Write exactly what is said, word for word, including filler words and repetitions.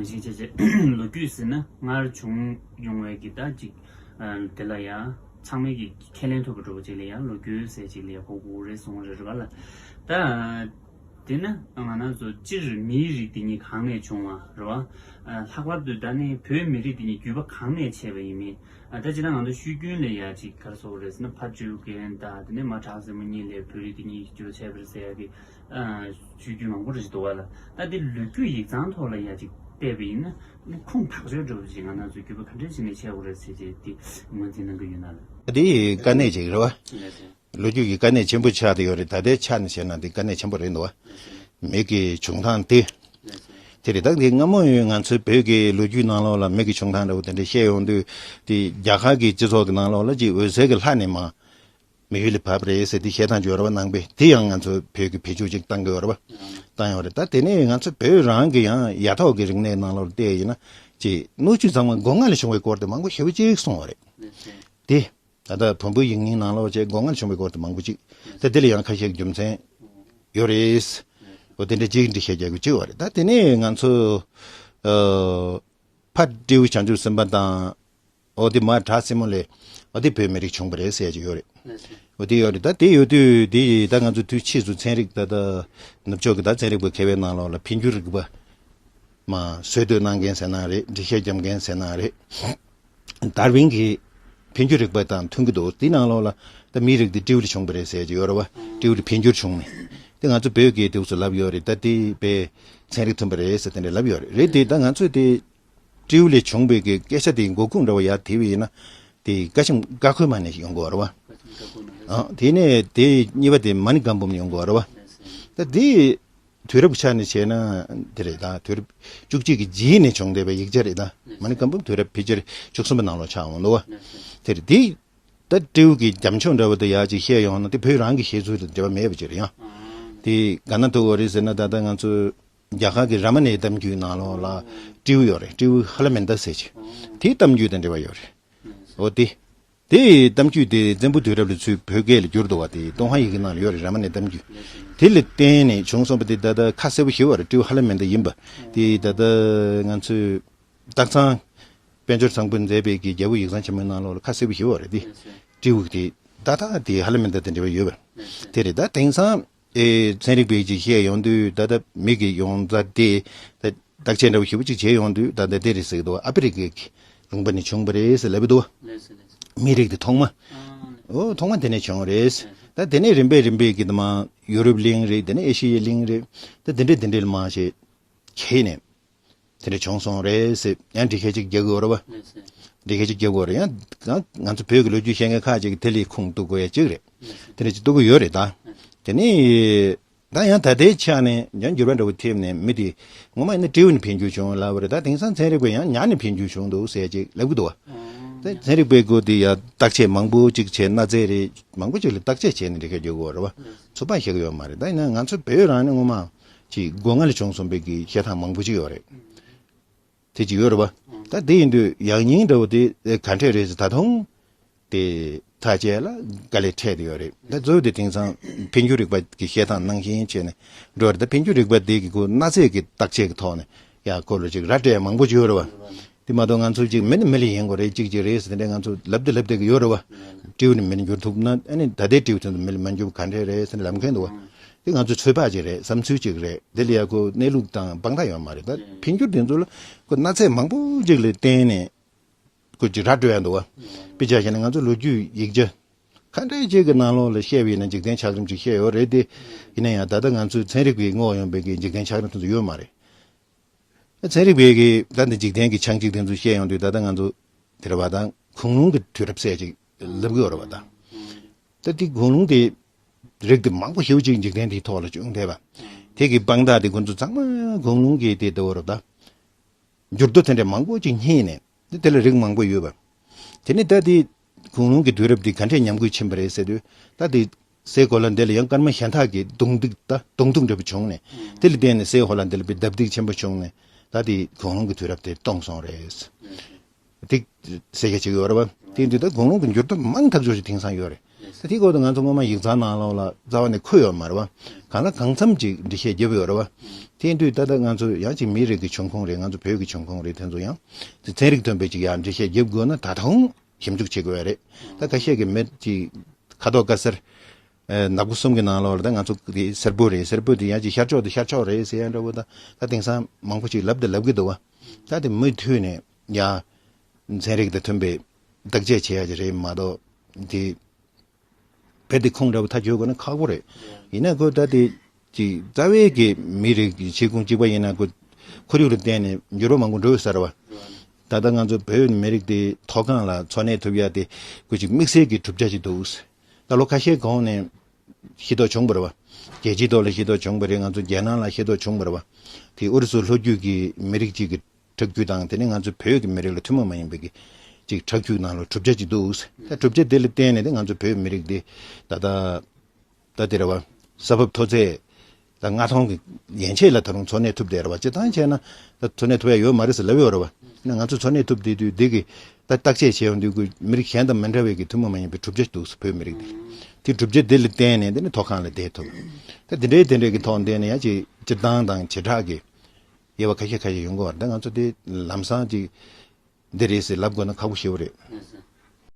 ཅིག་བྱས་བྱས་ལོ་རྒྱུས་ཟེར་ན་སྔར་བྱུང་ཡོང་བའི་གི་ད་ཅིག་ཨ་དེ་ལ་ཡང་ཚང་མས་ཀྱི་ཁས་ལེན་ཐུབ་པ་འདྲ་བོ་ཅིག་ལ་ཡང་ལོ་རྒྱུས་ཟེར་ཅིག་ལ་ཡང་གོ་དགོས་རེད་གསུངས་རེད་རེད་བ་ལ། ད་དེ་ན་ང་རང་ཚོ་སྤྱིར་མིའི་རིགས་དེ་ཉིད་གང་ནས་བྱུང་བ་རེད་བ། ཨ་ལྷག་པར་དུ་ད་ནི་བོད་མི་རིགས་དེ་ཉིད་རྒྱུད་པ་གང་ནས་ཆད་པ་ཡིན་མིན། ཨ་ད་ཅི་ད་ང་ཚོ་ཤོད་རྒྱུན་ལ་ཡ་ཅིག་ག་རེ་ཟེར་དགོས་རེད་ཟེར་ན་ཕ་སྤྲེའུ་རྒན་དང་དེ་ནས་མ་བྲག་སྲིན་མོ་གཉིས་ལས་བོད་རིགས་དེ་གཉིས་ཀྱི་རྒྱུད་པ་ཆད་པ་རེད་ཟེར་ཡ་གི་ཨ་ཤོད་རྒྱུན་མང་པོ་རེ་ཞིག་འདུག་བ་ལ། ད་དེ་ལོ་རྒྱུས་ཡིག་ཚང་ཐོག་ལ་ཡ་ཅིག་བལྟས་པ་ཡིན་ན་ནི་ཁུངས་ཐག་ཆོད་འདྲ་བོ་ཅིག་ང་རང་ཚོ་རྒྱུད་པ་ག་འདྲ་ཞིག་ནས་ཆད་དགོས་རེད་ཟེར་བྱས་དེ་ངོས་འཛིན་གནང་གི་ཡོད་ན་ལ། དེ་དཀའ་གནད་ཅིག་རེད་བ། ལོ་རྒྱུས་ཀྱི་དཀའ་གནད་ཆེན་པོ་ཆགས་བསྡད་ཡོད་རེད། ད་ལྟའི་ཆ་ནས་བཤད་ན་དེ་དཀའ་གནད་ཆེན་པོ་རེད་འདུག་བ། མི་གི་བྱུང་སྟངས་དེ། དེ་རེད། ད་དེ་སྔ་མོ་ཡོད་ང་ཚོའི་བོད་ཀྱི་ལོ་རྒྱུས་ནང་ལོགས་ལ་མི་གི་བྱུང་སྟངས་འདྲ་བོ་དེ་འདྲ་བཤད་ཡོང་དུས་དེ་རྒྱ་གར་གྱི་སྤྱི་ཚོགས་ཀྱི་ནང་ལོགས་ལ་ཅིག་འོད་ཟེར་གྱི་ལྷ་ནས་མར་མི་ཡུལ་ལ་བབས་རེད་ཟེར་དེ་བཤད་སྟངས་ཅིག་ཡོད་རེད་བ། ནང་པའི་དེ་ཡང་ང་ཚོའི་བོད་ཀྱི་བེད་སྤྱོད་ཅིག་བཏང་གི་ཡོད་རེད་བ། བཏང་ཡོད་རེད། ད་དེ་ནས་ང་ཚོ་བོད་རང་གི་ཡང་ཡ་ཐོག་གི་རིག་གནས་ནང་ལོགས་ལ་བལྟས་ཡིན་ན་ཅིག་སྣོད་བཅུད་ཚང་མ་སྒོ་ང་ལས་བྱུང་བའི་སྐོར་དེ་མང་པོ་ཞེ་པོ་ཅིག་གསུངས་པ་རེད། དེ། ད་ལྟ་བོན་པོའི་ཡིག་རྙིང་ནང་ལོགས་བྱས་སྒོ་ང་ལས་བྱུང་བའི་སྐོར་དེ་མང་པོ་ཅིག་ད་དེ་ལ་ཡང་ཁ་ཤས་རྒྱུ་མཚན་ཡོད་རེད། འོ་དེ་འདྲ་ཅིག་འགྲེལ་བཤད་རྒྱག་དགོས་ཅིག་ཡོད་རེད། ད་དེ་ནས་ང་ཚོ་ཨ་ཕ་སྤྲེའུ་བྱང་ཆུབ་སེམས་དཔའ་དང་འོ་དེ་མ་བྲག་སྲིན་མོ་ལས་འོ་དེ་བོད་མི་རིགས་བྱུང་བ་རེད་ཟེར་ཡ་ཅིག་ཡོད་རེད། འོ་དེ་ཡོད་རེད། ད་དེ་ཡོད་དུས་དེ་ད་ང་ཚོ་དུས་ཕྱིས་སུ་ཚན་རིག་ད་ལྟ་ནུབ་ཕྱོགས་ཀྱི་ད་ཚན་རིག་པ་མཁས་པའི་ནང་ལོགས་ལ་འཕེལ་འགྱུར་རིག་པ་མ་བཟོ་འདོད་གནང་མཁན་ཟེར་ན་རེད། འགྲེལ་བཤད་རྒྱབ་མཁན་ཟེར་ན་རེད། དར་ཝིན་གྱི་འཕེལ་འགྱུར་རིག་པ་དང་མཐུན་གྱི་འདུག་དེའི་ནང་ལོགས་ལ་ད་མིའི་རིགས་འདི་སྤྲེའུ་ལས་བྱུང་བ་རེད་ཟེར་གྱི་ཡོད་རེད་བ། སྤྲེའུ་ལས་འཕེལ་འགྱུར་བྱུང་ནས་དེ་ང་ཚོ་བོད་ཀྱི་དེ་ཚོ་ལབ་ཡོད་རེད། ད་དེ་བས་ཚན་རིག་མཐུན་པ་རེད་ཟེར་དེ་འདྲ་ལབ་ཡོད་རེད། རེད་དེ་ད་ང་ཚོས་དེ་སྤྲེའུ་ལས་བྱུང་བའི་གི་སྐད་ཆ་དེའི་མགོ་ཁུངས་འདྲ་བ་ཡར་དེད་པ་ཡིན་ན་དེ་ཀ་ཤམ་ཀ་ཁོལ་མ་ནས་ཡོང་དགོས་རེད་བ། ཨ་དེ་ནས་དེ་གཉིས་པ་དེ་མ་ཎི་སྒམ་པོ་ནས་ཡོང་དགོས་རེད་བ། ད་དེ་དུས་རབས་ཆ་ནས་བྱས་ན་དེ་རེད། ད་དུས་རབས་བཅུ་གཅིག་གི་རྗེས་ནས་བྱུང་བསྡད་པའི་ཡིག་ཆ་རེད། ད་མ་ཎི་སྒམ་པོ་དུས་རབས་ཕལ་ཆེར་བཅུ་གསུམ་པ་ནང་ལོགས་ཆགས་འོང་འདུག་བ། དེ་རེད། དེ་ད་སྤྲེའུ་གི་རྒྱབ་ལྗོངས་འདྲ་བོ་དེ་ཡག་ཅིག་བཤད་ཡོང་ན་དེ་བོད་རང་གི་བཤད་ཚུལ་དང་འབྲེལ་བ་མེད་པ་ཅིག་རེད། ཡང་དེ་ག་ན་ཐུག་པ་རེད་ཟེར་ན་ད་ལྟ་ང་ཚོ་རྒྱ་གར་གྱི་རཱ་མ་ཎའི་གཏམ་རྒྱུད་ནང་ལོགས་ལ་སྤྲེའུ་ཡོད་རེད། སྤྲེའུ་ཧ་ལ་མན་ད་ཟེར་ཅིག་དེའི་གཏམ་རྒྱུད་དང་འབྲེལ་བ་ཡོད་རེད། འོ་དེ། དེ་གཏམ་རྒྱུད་དེ་བཙན་པོའི་དུས་རབས་ལ་ཚུར་བོད་སྐད་ལ་བསྒྱུར་འདུག་བ། དེ་ཏུན་ཧོང་ཡི་གེ་ནང་ལ་ཡོད་རེད། རཱ་མ་ཎའི་གཏམ་རྒྱུད། དེ་ལ་བརྟེན་ནས་བྱུང་སོང་བ་དེ་ད་ལྟ་ཁ་གསལ་པོ་ཞེ་པོ་རེད། སྤྲེའུ་ཧ་ལ་མན་ད་ཡིན་པ། དེ་ད་ལྟ་ང་ཚོས་སྟག་ཚང་དཔལ་འབྱོར་བཟང་པོས་མཛད་པའི་གི་རྒྱལ་པོའི་ཡིག་ཚང་ཆེན་མོའི་ནང་ལོགས་ལ་ཁ་གསལ་པོ་ཞེ་པོ་རེད། དེ་སྤྲེའུ་དེ་ཏག་ཏག་དེ་ཧ་ལ་མན་ད་དེ་འབྲེལ་བ་ཡོད་པ་དེ་རེད། ད་དེང་སང་ཨེ་ཚན་རིག་པས་ཅིག་བཤད་ཡོང་དུས་ད་ལྟ་མི་གི་ཡོངས་རྫ་དེ་ད་བརྟག་དཔྱད་འདྲ་བོ་ཞེ་པོ་ཅིག་བྱས་ཡོང་དུས་ད་ལྟ་དེ་རེད་ཟེར་གི་འདུག་ཨ་ཕི་རི་ཀའི་ལུང་པ་ནས་བྱུང་བ་རེད་ཟེར་ལབ་ཀྱི་འདུག་མིའི་རིགས་དེ་ཐོག་མ། ཨོ་ཐོག་མ་དེ་ནས་བྱུང་བ་རེད། ད་དེ་ནས་རིམ་པས་རིམ་པས་ཀྱི་དེ་མ་ཡུ་རོབ་གླིང་རེད། དེ་ནས་ཨེ་ཤི་ཡའི་གླིང་རེད། ད་དེ་འདྲས་དེ་འདྲས་ལ་མ་ཞེས་ཁྱེད་ནས་དེ་འདྲས་བྱུང་སོང་རེད་ཟེར་ཡང་འགྲེལ་བཤད་ཅིག་རྒྱག་དགོས་རེད་བ། འགྲེལ་བཤད་ཅིག་རྒྱག་དགོས་རེད། ཡང་ང་ང་ཚོ་བོད་ཀྱི་ལོ་རྒྱུས་བཤད་མཁན་ཁག་ཅིག་གིས་དེ་ལས་ཁུངས་གཏུག་དགོས་ཡ་ཅིག་རེད། དེ་འདྲས་ཅིག་གཏུག་གི་ཡོད་རེད། ད་དེ་ནས། ད་ཡང་ད་ལྟའི་ཆ་ནས་ཡང་འགྱུར་བ་འདྲ་བོ་ཐེབས་ནས་མི་དེ་ངོ་མ་ཡིན་ན་སྤྲེའུ་ནས་འཕེལ་འགྱུར་བྱུང་ལབ་པ་རེད། ད་དེང་སང་ཚན་རིག་པས་ཡང་ཉ་ནས་འཕེལ་འགྱུར་བྱུང་འདུག་ཟེར་ཅིག་ལབ་ཀྱི་འདུག་བ། ད་ཚན་རིག་པས་ཁོ་དེ་ཡང་བརྟག་དཔྱད་མང་པོ་ཅིག་བྱས། གནའ་རྫས་རེད་མང་པོ་ཅིག་ལ་བརྟག་དཔྱད་བྱས་ནས་འགྲེལ་བཤད་རྒྱག་གི་ཡོད་རེད་བ། ཚོད་དཔག་བྱེད་ཀྱི་ཡོད་མ་རེད། ད་ཡིན་ན་ང་ཚོ་བོད་རང་ནས་ངོ་མ་ཅིག་སྒོ་ང་ལས་བྱུང་སོང་བའི་གི་བཤད་སྟངས་མང་པོ་ཅིག་ཡོད་རེད། དེ་ཅིག་ཡོད་རེད་བ། ད་དེ་ཡིན་དུས་ཡང་སྙིང་འདྲ་བོ་དེ་ག་འདྲས་རེད་ཟེར་ད་དུང་དེ་ཐག་བཅད་ལ་དཀའ་ལས་འཕྲད་དེ་ཡོད་རེད། ད་གཙོ་བོ་དེ་དེང་སང་འཕེལ་འགྱུར་རིག་པ་གི་བཤད་སྟངས་ནང་བཞིན་བྱས་ནས་འགྲོ་རེད། ད་འཕེལ་འགྱུར་རིག་པ་དེ་གི་ཁོ་གནའ་རྫས་ཀྱི་བརྟག་དཔྱད་ཀྱི་ཐོག་ནས་ཡ་ཁོ་ལ་ཅིག་ར་སྤྲད་མང་པོ་ཅིག་ཡོད་རེད་བ། དེ་མ་གཏོགས་ང་ཚོ་ཅིག་མི་ནི་མི་ལ་ཡིན་དགོས་རེད། ཅིག་ཅིག་རེད་ཟེར་དེ་འདྲས་ང་ཚོ་ལབ་དེ་ལབ་དེ་གི་ཡོད་རེད་བ། སྤྲེའུ་ནི་མི་ལ་འགྱུར་ཐུབ་ན་ཨ་ནི་ད་ལྟའི་སྤྲེའུ་ཚོ་མི་ལ་མ་འགྱུར་ག་འདྲས་རེད་ཟེར་ནས་ལབ་མཁན་འདུག་བ། དེ་ང་ཚོའི་ཚོད་དཔག་ཅིག་རེད། བསམ་ཚུལ་ཅིག་རེད། དེ་ལ་ཡ་ཁོ་གནས་ལུགས་དང་དཔང་རྟགས་ཡོད་མ་རེད། ད་འཕེལ་འགྱུར་དེ་ཚོ་ལ་ཁོ་གནའ་རྫས་མང་པོ་ཅིག་ལ་བརྟེན་ནས་ཁོ་ཅིག་ར་སྤྲོད་ཡ་འདུག་བ། དཔེ་ཆ་བཞག་ན་ང་ཚོ་ལོ་རྒྱུས་ཡིག་ཆ་ག་འདྲ་ཅིག་གི་ནང་ལོགས་ལ་བཤད་པ་ཡིན་ན་འཇིག་རྟེན་ཆགས་རིམ་ཅིག་བཤད་ཡོད་རེད་དེ། ཡིན་ན་ཡང་ད་ལྟ་ང་ཚོའི་ཚན་རིག་པའི་ངོ་བོ་ཡོང་པའི་གི་འཇིག་རྟེན་ཆགས་རིམ་དེ་ཚོ་ཡོད་མ་རེད། ཚན་རིག་པའི་གི་ད་འདི་འཇིག་རྟེན་གྱི་ཆགས་འཇིག་དེ་ཚོ་བཤད་ཡོང་དུས་ད་ལྟ་ང་ཚོ་དེ་རེད་བ། ད་གུང་ལུང་གི་དུས་རབས་ཟེར་ཅིག་ལབ་གི་ཡོད་རེད་བ། ད་ད་དེ་གུང་ལུང་དེ་རིགས་དེ་མང་པོ་ཞེ་པོ་ཅིག་འཇིག་རྟེན་དེའི་ཐོག་ལ་བྱུང་བསྡད་པ། དེ་གི་དཔང་རྟགས་དེ་ཁོ་ཚོ་ཚང་མ་གུང་ལུང་གི་དེ་ལྟ་བུ་རེད་ད། འགྱུར་རྡོ་དེ་འདྲ་མང་པོ་ཅིག་རྙེད་ནས་དེ་དེ་ལ་རིགས་མང་པོ་ཡོད་པ། དེ་ནས་ད་དེ་གུང་ལུང་གི་དུས་རབས་དེ་ག་འདྲས་ཉམས་རྒུད་ཕྱིན་པ་རེད་ཟེར་དུས་ད་དེ་སའི་གོ་ལ་འདི་ལ་ཡང་སྐར་མ་གཞན་དག་གི་རྡུང་རྡེག་ད་རྡུང་རྡེག་འདྲ་པོ་བྱུང་ནས་དེ་ལ་བརྟེན་ནས་སའི་གོ་ལ་འདི་ལ་དཔེ་རྡབ་རྡེག་ཆེན་པོ་བྱུང་ནས་ད་དེ་གུང་ལུང་གི་དུས་རབས་དེ་སྟོངས་སོང་རེད། ཏིག་གསལ་བཤད་བྱེད་ཀྱི་ཡོད་རེད་བ། དེ་འདི་ལྟར་དགུང་ལོ་གི་འགྱུར་ལྡོག་མང་ཐག་ཆོད་ཅིག་དེང་སང་ཡོད་རེད། ད་དེའི་སྐོར་དུ་ང་ཚོ་སྔོན་མ་ཡིག་ཚང་ནང་ལོགས་ལ་རྩ་བ་ནས་འཁོད་ཡོད་མ་རེད་བ། གང་ལ་གང་འཚམ་ཅིག་འགྲེལ་བཤད་བརྒྱབ་ཡོད་རེད་བ། དེ་དུས་ད་ལྟ་ང་ཚོ་ཡང་ཅིག་མིའི་རིགས་ཀྱི་འབྱུང་ཁུངས་རེད། ང་ཚོ་བོད་ཀྱི་འབྱུང་ཁུངས་རེད། དེ་ཚོ་ཡང་དེ་ཚན་རིག་ཐོན་པའི་ཅིག་ཡང་འགྲེལ་བཤད་བརྒྱབ་དགོས་ན་ད་དུང་ཞིབ་འཇུག་བྱེད་དགོས་ཡ་རེད། ད་ཁ་ཤས་ཀྱི་མི་ཅིག་ཁ་དོག་དཀར་སེར། ཨེ། ནག་པོ་གསུམ་གྱི་ནང་ལོགས་ལ་ད་ང་ཚོ་དེ་སེར་པོ་རེད། སེར་པོ་དེ་ཡང་ཅིག་ཤར་ཕྱོགས་དེ་ཤར་ཕྱོགས་རེད་ཟེར་ཡ་འདྲ་བོ་ད་ད་དེང་སང་མང་པོ་ཅིག་ལབ་དང་ལབ་ཀྱི་འདུག་བ། ད་དེ་མུ་མཐུད་ནས་ཡ་ཚན་རིག་དང་མཐུན་པའི་བརྟག་དཔྱད་བྱེད་ཡ་ཅིག་རེད་མ་གཏོགས་དེ་བོད་དེ་ཁུངས་འདྲ་བོ་ཐག་གཅོད་དགོས་ན་ཁག་པོ་རེད། ཡིན་ན་ཁོ་ད་དེ་ཅིག་རྩ་བའི་གི་མི་རིགས་ཀྱི་ཤེས་ཁུངས་གཅིག་པ་ཡིན་ན་ཁོ་ཁོར་ཡུག་ལ་བརྟེན་ནས་འགྱུར་བ་མང་པོ་འགྲོ་ཡོད་ས་རེད་བ། ད་ལྟ་ང་ཚོ་བོད་མི་རིགས་དེ་མཐོ་སྒང་ལ་འཚོ་གནས་ཐུབ་ཡ་དེ་ཁོ་ཅིག་དམིགས་བསལ་གྱི་གྲུབ་ཆ་ཅིག་འདུག་ད་ལོ་ཁ་ཤས་གོང་ནས་ཤེས་རྟོགས་བྱུང་བ་རེད་བ། རྒྱལ་སྤྱིའི་ཐོག་ལ་ཤེས་རྟོགས་བྱུང་བ་རེད། ང་ཚོ་རྒྱལ་ནང་ལ་ཤེས་རྟོགས་བྱུང་བ་རེད་བ། དེ་ཨུ་རུ་སུ་ལྷོ་རྒྱུད་ཀྱི་མི་རིགས་གཅིག་གི་ཁྲག་རྒྱུད་དང་དེ་ནས་ང་ཚོ་བོད་ཀྱི་མི་རིགས་ལ་ཐུན་མོང་མ་ཡིན་པའི་གི་ཅིག་ཁྲག་རྒྱུད་ནང་ལ་གྲུབ་ཆ་ཅིག་འདུག་ད་གྲུབ་ཆ་དེ་ལ་བརྟེན་ནས་དེ་ང་ཚོ་བོད་མི་རིགས་དེ་ད་ལྟ་ད་དེ་རེད་བ། ས་བབ་མཐོ་ཚད་ད་མངའ་ཐང་གི་ཡན་ཆད་ལ་ད་རུང་འཚོ་གནས་ཐུབ་བསྡད་རེད་བ། སྤྱིར་བཏང་བྱས་ན་ད་འཚོ་གནས་ཐུབ་ཡ་ཡོད་མ་རེད་ཟེར་ལབ་ཡོད་རེད་བ། ན་ང་ཚོ་འཚོ་གནས་ཐུབ་བསྡད་དུས་འདི་གི་ད་བརྟག་དཔྱད་བྱས་ཡོང་དུས་ཀྱི་མི་རིགས་གཞན་དང་མི་འདྲ་བའི་གི་ཐུན་མོང་མ་ཡིན་པའི་གྲུབ་ཆ་འདུག་ཟེར། བོད་མི་རིགས་དེ་དེ་གྲུབ་ཆ་དེ་ལ་བརྟེན་ནས་དེ་ནི་མཐོ་སྒང་ལ་བསྡད་ཐུབ། ད་དེ་འདྲའི་དེ་འདྲའི་གི་ཐོག་འདི་ནས་ཡང་ཅིག་སྤྱིར་བཏང་དང་བྱེ་བྲག་གི་དབྱེ་བ་ཁ་ཤས་ཁ་ཤས་ཡོང་གི་བར་ད་ང་ཚོ་དེ་ལམ་སང་ཅིག་འདི་རེད་ཟེར་ལབ་དགོས་ན་ཁག་པོ་ཞེ་པོ་རེད།